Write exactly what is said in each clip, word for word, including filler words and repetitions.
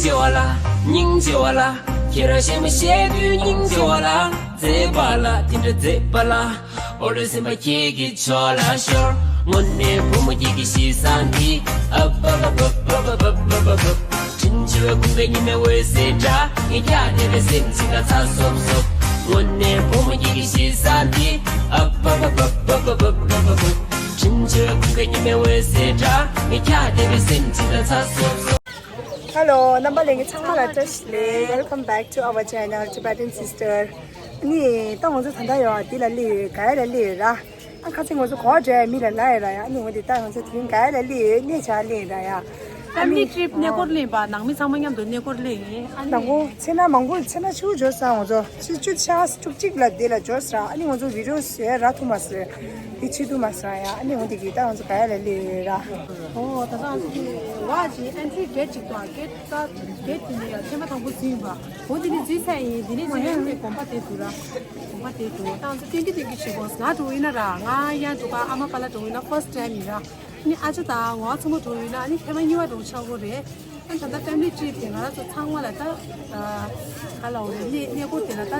ཆེ་བ་ལ། སྙིང་རྗེ་བ་ལ། ཁྱེད་རང་གཞན་མ་བཤད་དུས་སྙིང་རྗེ་བ་ལ། མཛེས་པ་ལ་དེ་འདྲ་མཛེས་པ་ལ། འོ་ལོ་སེམས་པ་ཁྱེད་ཀྱི་ཕྱོགས་ལ་ཤོར། དངོས་གནས་བུ་མོ་ཁྱེད་ཀྱི་གཤིས་བཟང་འདི། ཨབ་ཨབ་ཨབ། དྲིན་ཆེ་བའི་ཁུངས་པའི་ཉི་མའི་འོད་ཟེར་འདྲ། ངས་ཀྱང་དེ་བས་སེམས་ཅིག་ལ་ཚ་སོབ་སོབ། དངོས་གནས་བུ་མོ་ཁྱེད་ཀྱི་གཤིས་བཟང་འདི། ཨབ་ཨབ་ཨབ། དྲིན་ཆེ་བའི་ཁུངས་པའི་ཉི་མའི་འོད་ཟེར་འདྲ། ངས་ཀྱང་དེ་བས་སེམས་ཅིག་ལ་ཚ་སོབ་སོབ། Hello, རྣམ་པ་ལྷན་རྒྱས་ཚང་མ་ལ་བཀྲ་ཤིས་བདེ་ལེགས། Welcome back to our channel Tibetan Sister. ནི་ད་ང་ཚོ་ད་ལྟ་ཡོད་དེ་ལ་སླེབས་ཡོད། ག་ཡ་ལ་སླེབས་ཡོད་ར། ཨ་ཁ་ཚིག་ང་ཚོ་གོ་བ་འདྲ་མི་ལ་ལ་ཡོད་ར་ཡ། ཨ་ནི་འོ་དེ་ད་ང་ཚོ་དེ་རིང་ག་ཡ་ལ་སླེབས་ཡོད། གནས་ཆ་སླེབས་ར་ཡ། ཨ་Family ནི་trip གནས་སྐོར་སླེབས་པ། ནང་མི་ཚང་མ་མཉམ་དུ་གནས་སྐོར་སླེབས་ཡིན། ཨ་ནི་ནང་ཁོ་ཚེ་ན་མང་པོ་ཚེ་ན་ཆུ་བོ་འཇོག་ས་ང་ཚོ་ཆུ་ཆུ་ཆ་ཐུག་ཅིག་ལ་དེ་ལ་འཇོག་ས། ཨ་ནི་ང་ཚོ་video བཟོས་ར་ཐུབ་མ་སོང་། དེ་བྱེད་ཐུབ་མ་སོང་ཡ། ཨ་ནི་འོ་དེ་གི་ད་ང་ཚོ་ག་ཡ་ལ་སླེབས་ཡོད་ར། ཨོ་ད་ལྟ་ང་ཚོ་དེ་ལ་ཅིག་entry gate ཅིག་དང་gate ད་gate དེ་ནས་ཡ་ཚན་པ་དང་པོ་འཛུལ་ཡིན་པ། འོ་དེ་ནས་འཛུལ་ཚར་ཡིན། དེ་ནས་འཛུལ་ཡིན་ནས་དགོན་པ་དེ་འདུག་ར། དགོན་པ་དེ་འདུག་ད་ང་ཚོ་སྟོན་གི་སྟོན་གི་བྱེད་དགོས། ང་འགྲོ་ཡིན་ན་ར། ང་ཡང་འགྲོ་ག་ཨ་མ་པ་ལ་འགྲོ་ཡིན་ན་first time ཡིན་ར། ནི་ཨ་ཅག་དང་ངོ་ཚང་མ་འགྲོ་ཡིན་ན་ནི་ཐེངས་མ་གཉིས་པ་འགྲོ་ཆགས་པོ་རེད། ཨ་ད་ལྟ་family trip དེ་ང་རང་ཚོ་ཚང་མ་ལ་ད་ག་ལ་འོ་རེད། གནས་གནས་སྐོར་དེ་ལ་ད་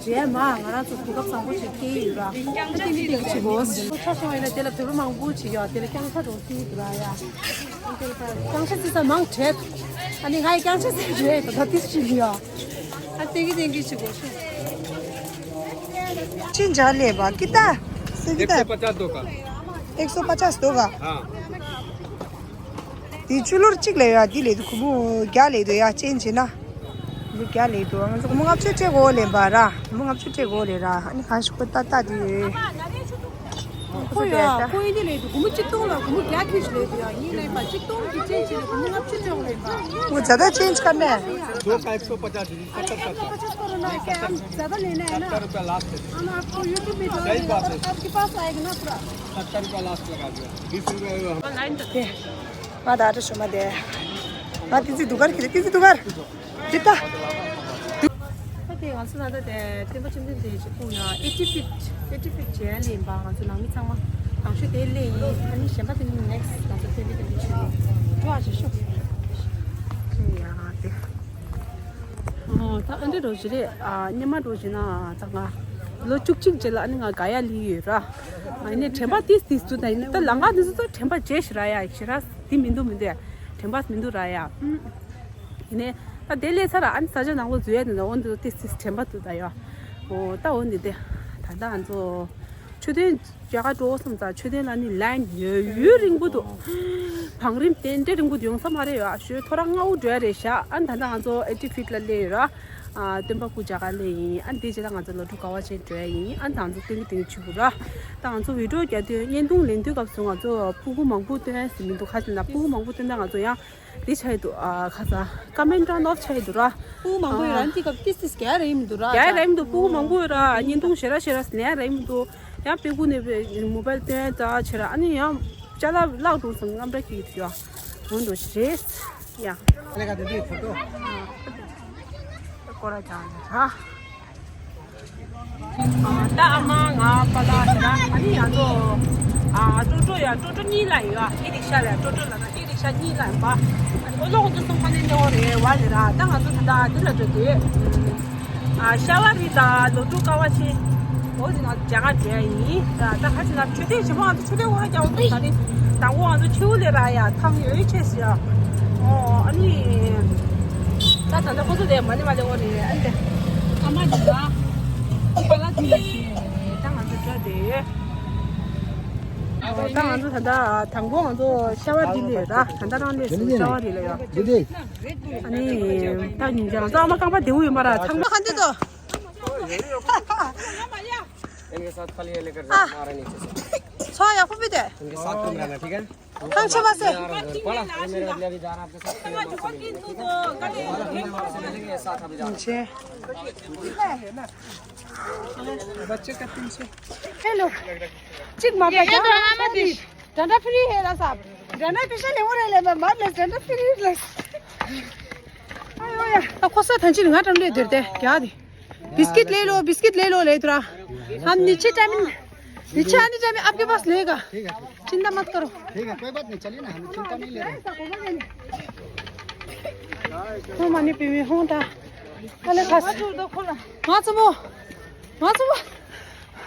རེད་མ། ང་རང་ཚོ་གོ་སྐབས་བཟང་པོ་ཞིག་སྐྱེལ་ཡོད་ར། ཨ་ཏིག་ཏིག་ཏིག་བྱེད་དགོས། ཁྲ་ཤོང་ཡིན་ན་དེ་ལ་བོད་པ་མང་པོ་ཞིག་ཡོད། དེ་ལ་རྐྱང་ཁྲ་འགྲོ་སྲིད་འདུག་ར་ཡ། རྐྱང་ཁྲ་བརྩི་ས་མང་དྲགས། ཨ་ནི་ང་ཡི་རྐྱང་ཁྲ་ཟེར་རེད། ད་ད་ཏིག་ཞིག་ཡོད། ཨ་ཏིག་ཏིག་ཏིག་བྱེད་དགོས་ཤིག་ཁྱེད་འཇགས་ལས་པ་ཀི་ཏ། སི་ཀི་ཏ། एक सौ पचास दो का। एक सौ पचास दो का। हाँ। དེ་ཆུ་ལོར་གཅིག་ལས་ཡ། དེ་ལས་དུ་སྒོར་མོ་བརྒྱ་ལས་དུ་ཡ། ཅན་བྱེད་ན་སྒོར་མོ་བརྒྱ་ལས་དུ། ང་ཚོ་སྒོར་མོ་ལྔ་བཅུ་སྤྲད་དགོས་ལས་པ་ར། སྒོར་མོ་ལྔ་བཅུ་སྤྲད་དགོས་ལས་ར། ཨ་ནི་གང་ཞིག་པོ་ཏག་ཏག་དེ་ཡོད། ཁོ་ཡ་ཁོ་ཡིན་དེ་ལས་དུ་སྒོར་མོ་གཅིག་སྟོང་ལ་སྒོར་མོ་བརྒྱ་ཁྱེར་ཞིག་ལས་དུ་ཡ། ཡིན་ལས་པ་གཅིག་སྟོང་གི་ཅན་བྱེད་ན་སྒོར་མོ་ལྔ་བཅུ་སྤྲད་དགོས་ལས་པ། वो ज़्यादा चेंज करना है। दो का एक सौ पचास दीदी, सत्तर का। एक सौ पचास करो ना, क्या हम ज़्यादा लेना है ना। सत्तर रुपया लास्ट है। हम आपको YouTube में डाल देंगे, आपके पास आएगा ना पूरा। सत्तर रुपया लास्ट लगा दिया, बीस रुपया हुआ। ང་ད་ཨ་ཏྲ་ཤོ་མ་དེ། ང་ཏི་ཙི་དུ་གར་གི་ཏི་ཙི་དུ་གར། དེ་ད། ད་དེ་ང་ཚོ་ད་ལྟ་དེ་སྟོན་པ་བཅོམ་ལྡན་འདས་ཀྱི་སྐུ་ཡང་eighty feet, eighty feet བྱས་ལེན་པ། ང་ཚོ་ནང་མི་ཚང་མ་དང་ཤོས་དེ་ལེན་ཡིན། ཨ་ནི་གཞན་པ་དེ་ནི་next ང་ཚོ་སྟོན་པའི་དེ་འདྲ་བྱེད་དགོས། འགྲོ་ཨ་ཞེ་ཤོ། ཅི་ཡང་དེ། ཨོ་ད་ཨ་འདྲ་འགྲོ་ཞིག་རེད། ཨ་སྙེ་མ་འགྲོ་ཞིག་ན་ད་ང་ལོ་བཅུ་གཅིག་རྗེས་ལ་ཨ་ནི་ང་ག་ཡ་ལི་ཡོད་ར། ཨ་ནི་དྲན་པ་ཏིས་ཏིས་དུ་ད་ཡིན་ད་ལང་ཀ་འདི་ཚོ་ད་དྲན་པ་བརྗེད་ཞིག་ར་ཡ་ཞེ་ར་དེ་མི་འདུག་མི་འདུག་ཡ་དྲན་པ་མི་འདུག་ར་ཡ། ཨུམ། ཡིན་ནའི་ད་དེ་ལས་ཚར་ཨ་ནི་ས་ཆ་ནང་ལོ་འཛུལ་ཡ་དེ་འདྲ་འོ་འདི་ཏིས་ཏིས་དྲན་པ་འདུག་ད་ཡོ། འོ་ད་འོ་འདི་དེ་ད་ད་ང་ཚོ་མཆོད་རྟེན་རྒྱ་གར་འགྲོ་བསམ་ཙང་མཆོད་རྟེན་ལ་ནི་ལན་ཡོད་ཡོད་རིང་པོ་འདུག་བང་རིམ་དེ་འདྲ་རིང་པོ་འདུག་ཡོང་ས་མ་རེད་ཡོ། ཨ་ཞོད་ཐོ་རངས་སྔ་པོ་འགྲོ་ཡ་རེད་ཤག་ཨ་ནི་ད་ད་ང་ཚོ་eighty feet ལ་སླེབས་ཡོད་ར། ཨ་སྟོན་པ་སྐུ་རྒྱ་གར་སླེབས་ཡིན། ཨ་ནི་དེ་རྗེས་ལ་ང་ཚོ་ལོ་དྲུག་དཀའ་བ་ཆེན་འགྲོ་ཡ་ཡིན། ཨ་ནི་ད་ང་ཚོ་སྟོན་གི་སྟོན་གི་བྱེད་དགོས་ར། ད་ང་ཚོ་བི་ཌིའོ་རྒྱག་དུས་བརྙན་ཐུང་ལེན་དུས་སྐབས་སུ་ང་ཚོ་སྤུ་གུ་མང་པོ་སྟོན་ཡ་ཟིན་མི་འདུག་ཁ་ཅིག་ན་སྤུ་གུ་མང་པོ་སྟོན་ན་ང་ཚོ་ཡང་། དེ་ཆ་ཡི་འདུག་ཨ་ཁ་ས་ཀ་མེན་ཊ་ནོབ་ཆ་ཡི་འདུག་ར། སྤུ་གུ་མང་པོ་ཡོད་ར། ཨ་འདི་སྐབས་ཏིས་ཏིས་རྒྱག་རེ་ཡིན་མི་འདུག་ར། རྒྱག་རེ་ཡིན་འདུག་སྤུ་གུ་མང་པོ་ཡོད་ར། བརྙན་ཐུང་ཞེ་ར་ཞེ་ར་ཟིན་ཡ་རེ་ཡིན་མི་འདུག་ཡང་དཔེ་ཁུག་ནས་མོ་བལ་སྟོན་ཡ་ཙ་ཆེ་ར། ཨ་ནི་ཡང་ཅ་ལག་བརླག་འགྲོ་སོང་རྔམ་འདྲ་སྐྱེ་གི་འདུག་ཡ། འོ་འདུག་རེད་ཡ། སྐོར་ར་ཅང་ར། ད་ཨ་མ་ང་པ་ལགས་ཟེར་ན་ཨ་ནི་ཡང་ཚོ་ཨ་ཀྲོ་ཀྲོ་ཡ་ཀྲོ་ཀྲོ་གཉིས་ལ་ཡོད། ཨི་རིག་ཤ་ལ་ཀྲོ་ཀྲོ་ལ་ན་ཨི་རིག་ཤ་གཉིས་ལ་ཡོད་པ། ཨ་ནི་ཨོ་ལོ་ཁོང་ཚོ་གསུམ་ཁ་ནས་གནས་འོ་རེད་བ་ལེ་ར། ད་ང་ཚོ་ད་ལྟ་འདི་ལ་འགྲོ་དུས་ཨ་ཤ་བ་རི་དང་ལོ་དྲུག་ཀ་བ་ཆེ་འོ་ཟིན་ང་ཚོ་རྒྱ་གར་འགྲོ་ཡ་ཡིན། ད་ད་ཧ་ཅི་ན་མཆོད་རྟེན་ཆེན་མོ་ང་ཚོ་མཆོད་རྟེན་འོ་ར་རྒྱ་འོ་ད་ད་རེད། དང་པོ་ང་ཚོ་ཆེའུ་ལེ་ར་ཡ་ཐང་ཡོད་ཆེ་ཟེར་ཡ། ཨོ་ཨ་ནི། ད་ད་ལྟ་ཁོ་ཚོ་དེ་མ་ནི་མ་ལེ་འོ་རེད། ཨ་ནི་དེ་ཨ་མ་དེ་ལ་ཨ་པ་ལ་དེ་ལ་ཞུ་ཡ་རེད། ད་ང་ཚོ་འགྲོ་དེ་ཡོད། ཨོ་ད་ང་ཚོ་ད་ལྟ་དང་པོ་ང་ཚོ་ཤ་བ་དེ་ལས་ར། ད་ལྟ་རང་ལས་སུ་ཤ་བ་རི་ལ་ཡོད། ཨ་ནི་ད་ཉིན་ཅང་ང་ཚོ་ཨ་མ་རྐང་པ་བདེ་བོ་ཡོད་མ་ར། ཚང་མ་ག་འདི་དོ། इनके साथ खाली ये लेकर जाओ, मारा नीचे से। ཚོ་ཡག་པོ་བི་དེ། इनके साथ तुम रहना, ठीक है? ཐང་ཆད་པ་སེ། पड़ा, ये मेरे बदले अभी जा रहा है आपके साथ। ये साथ अभी जा रहा है। बच्चे का तीन सौ। हेलो। चिक मार ये तो आना मत। डंडा फ्री है ला साहब। डंडा पीछे ले वो रहे ले, मैं मार ले, डंडा फ्री ले। आयो या। अब कौन सा थंची लगा डंडे देते क्या दी? बिस्किट ले लो, बिस्किट ले लो, ले थोड़ा। हम नीचे टाइम, नीचे आने टाइम आपके पास लेगा। ठीक है, ठीक है। चिंता मत करो। ठीक है, कोई बात नहीं, चलिए ना, हम चिंता नहीं ले रहे। ཁོང་མ་ནི་བི་བི་ཧོང་ད། ཨ་ལེ་ཁ་སི། ང་ཚོ་མོ། ང་ཚོ་མོ།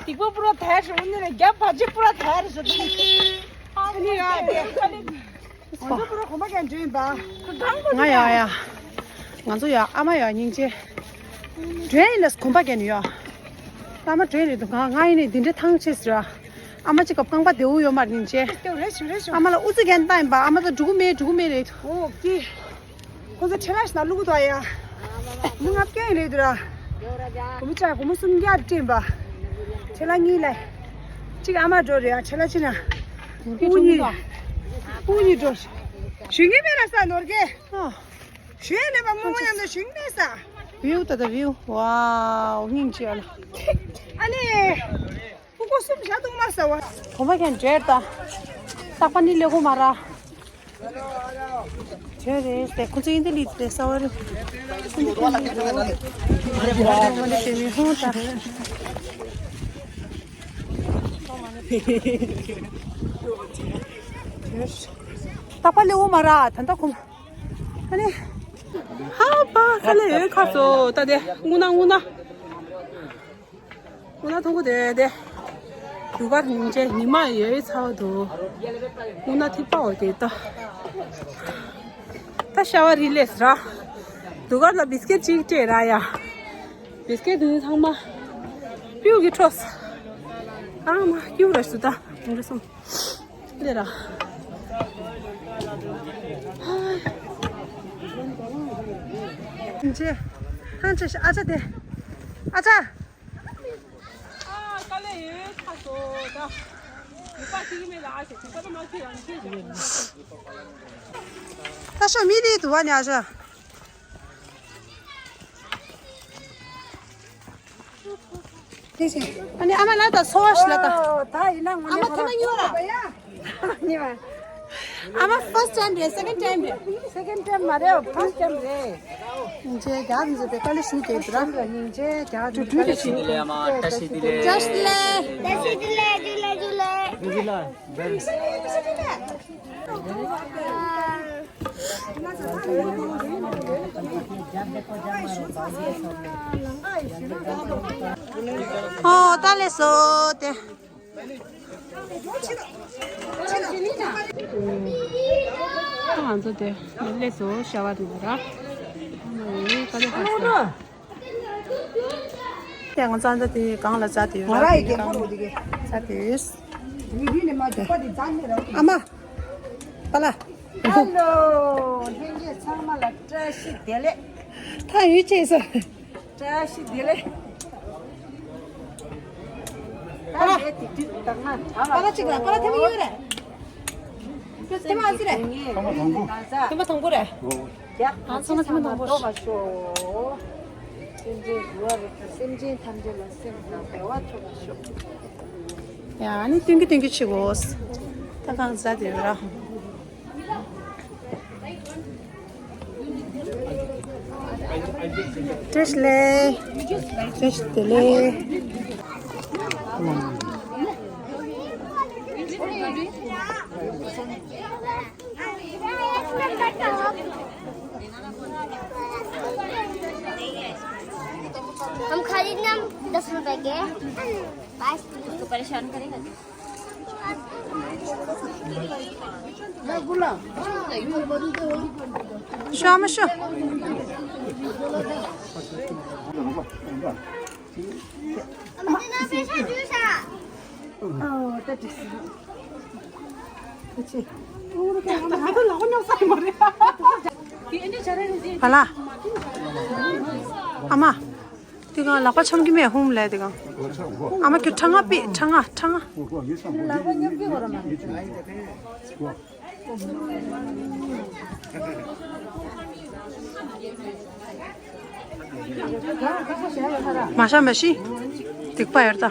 སྡིག་པ་པུ་ར་ཐལ་ཞོ་ནི་ལ་རྒྱབ་བ་ཅི་པུ་ར་ཐལ་ཞོ་ནི། ཨ་ནི་ཡ་དེ། ང་ཚོ་པུ་ར་གོམ་པ་རྒྱག་འགྲོ་ཡིན་པ། ང་ཡ་ཡ། ང་ཚོ་ཡ་ཨ་མ་ཡ་སྙིང་རྗེ། འགྲོ་ཡིན་ལ་གོམ་པ་རྒྱག་ནི་ཡ། ཨ་མ་འགྲོ་ཡིན་རེད་འདུག་ང་ང་ཡིན་ནི་འདི་འདྲའི་ཐང་ཆད་ཟེར། ཨ་མ་ཅིག་ག་རྐང་པ་བདེ་བོ་ཡོད་མ་རེད་སྙིང་རྗེ། རེད་ཞུ་རེད་ཞུ། ཨ་མ་ལ་ཨུ་ཚུགས་རྒྱག་ནི་བཏང་ཡིན་པ། ཨ་མ་ད་འགྲོ་གི་མེད་འགྲོ་གི་མེད་རེད། ཨོ་ཀི། ཁོ་ཚོ་ཁྲེ་ལ་ཞིག་ན་བླུག་གི་འདུག་ཡ། མི་ལྔ་བརྒྱ་ཡིན་རེད་འདུག་ར། སྒོར་མོ་ཆ་སྒོར་མོ་སུམ་བརྒྱ་སྤྲད་པ། ཁྲེ་ལ་གཉིས་ལ། གཅིག་ཨ་མ་འགྲོ་རེད་ཡ། ཁྲེ་ལ་གཅིག་ན། སྤུ་གཉིས། སྤུ་གཉིས་འགྲོ། ཞུ་གི་མེད་ར་ས་ནོར་གེ། ཨ། ཞུ་ཡ་ནས་པ་སྔོན་མ་ཡང་ན་ཞུ་གི་མེད་ས། བིའུ་ད་ད་བིའུ། ཝའོ་སྙིང་རྗེ་ལ། ཨ་ནི། ཕྲུ་གུ་གསུམ་བཞག་འདུག་མ་ཟ་བ། གོམ་པ་ཀྱང་འདྲེར་ད། རྟག་པ་ནི་ལེགས་པོ་མ་ར། བྲོས་རེད་དེ་ཁོ་ཚོ་ཡིན་དེ་ལི་དེ་ས་བ་རེད། ཁོ་ཚོ་ཡིན་དེ་ལི་དེ་ཧོང་ད། རྟག་པ་ལེགས་པོ་མ་ར་ད་ད་གོམ། ཨ་ནི། ཧ་པ་ཁ་ལེ་ཡོད་ཁ་སོ་ད་དེ་སྔུ་ན་སྔུ་ན། སྔོ་ན་ཐོང་གོ་དེ་དེ། དུ་གར་ཉིན་ཅེ་ཉི་མ་ཡོད་ཚ་བ་དུ། སྔོ་ན་ཐིག་པའོ་དེ་ད། ད་ཤ་བ་རི་ལེས་ར། དུ་གར་ལ་བིས་ཀེ་ཊི་གཅིག་སྤྲད་ར་ཡ། བིས་ཀེ་ཊི་དུ་ཚང་མ། པིའུ་གི་ཁྲོས། ཨ་མ་ཀིའུ་ར་སུ་ད། འདི་སོང་། དེ་ར། ཇེ། ཧན་ཅེ་ཨ་ཅག་དེ། ཨ་ཅག་ད་ཤོ་མི་རིགས་དུ་བ་ཉ་ཤ། ཨ་ནི་ཨ་མ་ལ་ད་སོ་ཤ་ལ་ད། ཨ་མ་ཐ་མ་ཉོ་ར། ཨ་མ་first time རེད་second time རེད། Second time མ་རེད་first time རེད། ཉིན་ཅེ་རྒྱ་མི་ཟེར་ཏེ་དཀའ་ལས་ཞུ་གེ་དུ་ར། ཉིན་ཅེ་རྒྱ་མི་ཟེར་ཏེ་དཀའ་ལས་ཞུ་གེ་དུ་ར། བཀྲ་ཤིས་བདེ་ལེགས། བཀྲ་ཤིས་བདེ་ལེགས། བཀྲ་ཤིས་བདེ་ལེགས། ཇུ་ལེ་ཇུ་ལེ། ཨོ་ད་ལེ་སོ་ཏེ། ང་ཚོ་དེ་ལས་སུ་ཤ་བ་དེ་ར། ཨ་མ་ཡིས་ཀ་ལེ་ཧ་ས། དེ་ང་ཚོ་ད་དེ་གང་ལ་ཛ་དེ་ཡོད་ར། ཛ་དེ་ཡོད། ཨ་མ། པ་ལ། ཧེ་ལོ། ལྷན་རྒྱས་ཚང་མ་ལ་བཀྲ་ཤིས་བདེ་ལེགས། ད་ཡུལ་ཆེ་ས། བཀྲ་ཤིས་བདེ་ལེགས། ད་ལས་དེ་དུས་ད་ང་ད་པ་ལ་གཅིག་ལ་པ་ལ་ཐེམ་ཡོད་རེད། ཐེམ་ཨ་ཙི་རེད། ཐེམ་དང་པོ་རེད། ཨ་ཚང་མ་ཐེམ་དང་པོ་རེད། སེམས་ཅན་ཡོད་རེད། སེམས་ཅན་ཐམས་ཅད་ལ་སེམས་དང་བདེ་བ་ཐོབ་པར་ཤོག་ཡ་ཨ་ནི་སྟོན་གི་སྟོན་གི་ཆེ་གོ་ད་གང་ཟ་དེ་ར། བཀྲ་ཤིས་བདེ་ལེགས། བཀྲ་ཤིས་བདེ་ལེགས། हम खाली नाम दस रुपए के पाँच रुपए को परेशान करेगा। ཨ་ལ། ཨ་མ། དེ་གང་ལག་པ་འཆམ་གྱི་མེད་ཧུམ་ལས་དེ་གང་། ཨ་མ་ཁྱོད་ཁྲ་ང་པི་ཁྲ་ང་ཁྲ་ང་། མ་ཤ་མ་ཤི། སྡིག་པ་ཡར་ད།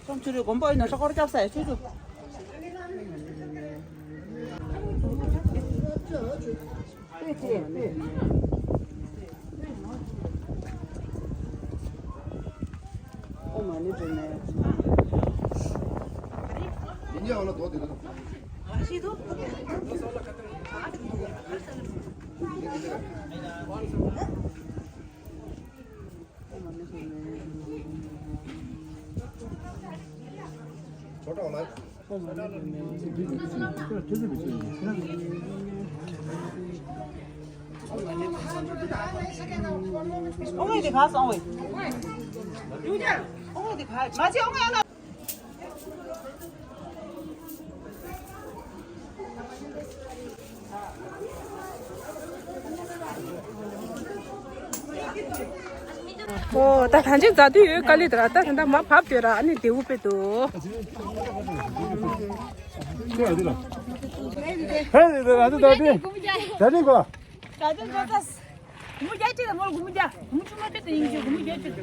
ཁྱོད་ཚོ་རེ་དགོན་པ་ཡིན་ན་ཧྲ་ཁོར་རྒྱབ་ས་ཡ་ཆུ་ཆུ། ཨོ། ད་ཐང་ཆེན་མཛའ་དུས་ཡོད་དཀའ་ལས་དེ་ར། ད་ད་ད་མ་བབས་ཡོད་ར། ཨ་ནི་དེ་འུ་པེ་དུ། ཧེ་ད་ད་ད་ད་ད་ད་གོ། ད་ད་ད་ད། སྒོར་མོ་བརྒྱད་ཅིག་དང་མོར་སྒོར་མོ་བརྒྱ། སྒོར་མོ་བཅུ་མ་སྤྲད་དང་ཡིན་གཅིག་སྒོར་མོ་བརྒྱད་ཅིག་དེ་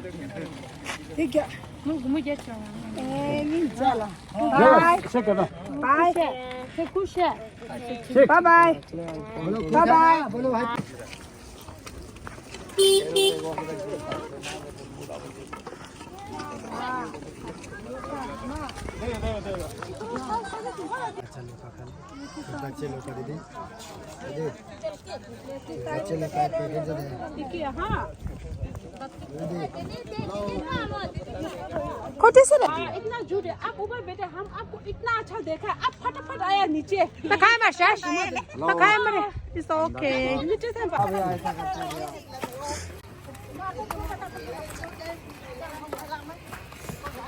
བརྒྱ། མོར་སྒོར་མོ་བརྒྱད་ཅིག་ཨེ་མིན་བརྒྱ་ལ། བའི། ཤེས་ག་ན། བའི། ཁྱེད་ཀུ་ཤ། ཤེས། བའི་བའི། བའི་བའི། खोटे से रहे। इतना झूठ है। आप ऊपर बैठे, हम आपको इतना अच्छा देखा है, आप फटाफट आया नीचे। तो खाए मैं शेष। तो खाए मेरे। It's okay. नीचे से।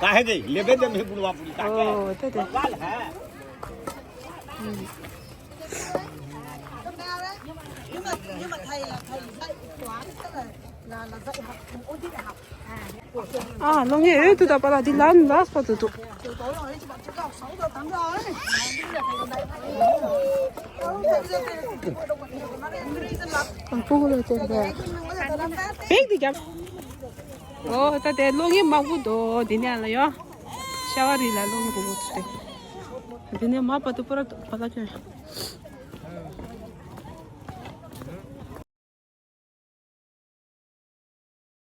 काहे दे? लेबे दे, मैं बुढ़वा बुढ़ी का। ओ, ते ते। ཨ། ལོ་ངའི་འོད་དུ་ད་པ་ལ་འདི་ལ་ནི་ལ་སོ་དུ་དུ། ཨ། ཕྲུ་གུ་ལ་བཅར་བས། བེག་འདི་རྒྱབ། ཨོ། ད་དེ་ལོ་ངའི་མ་བུ་དོ་འདི་ནས་ལ་ཡོ། ཤ་བ་རི་ལ་ལོ་ངའི་བུ་བུ་དུ་དེ། འདི་ནས་མ་པ་དུ་པ་ར་པ་ལ་ཁྱོད།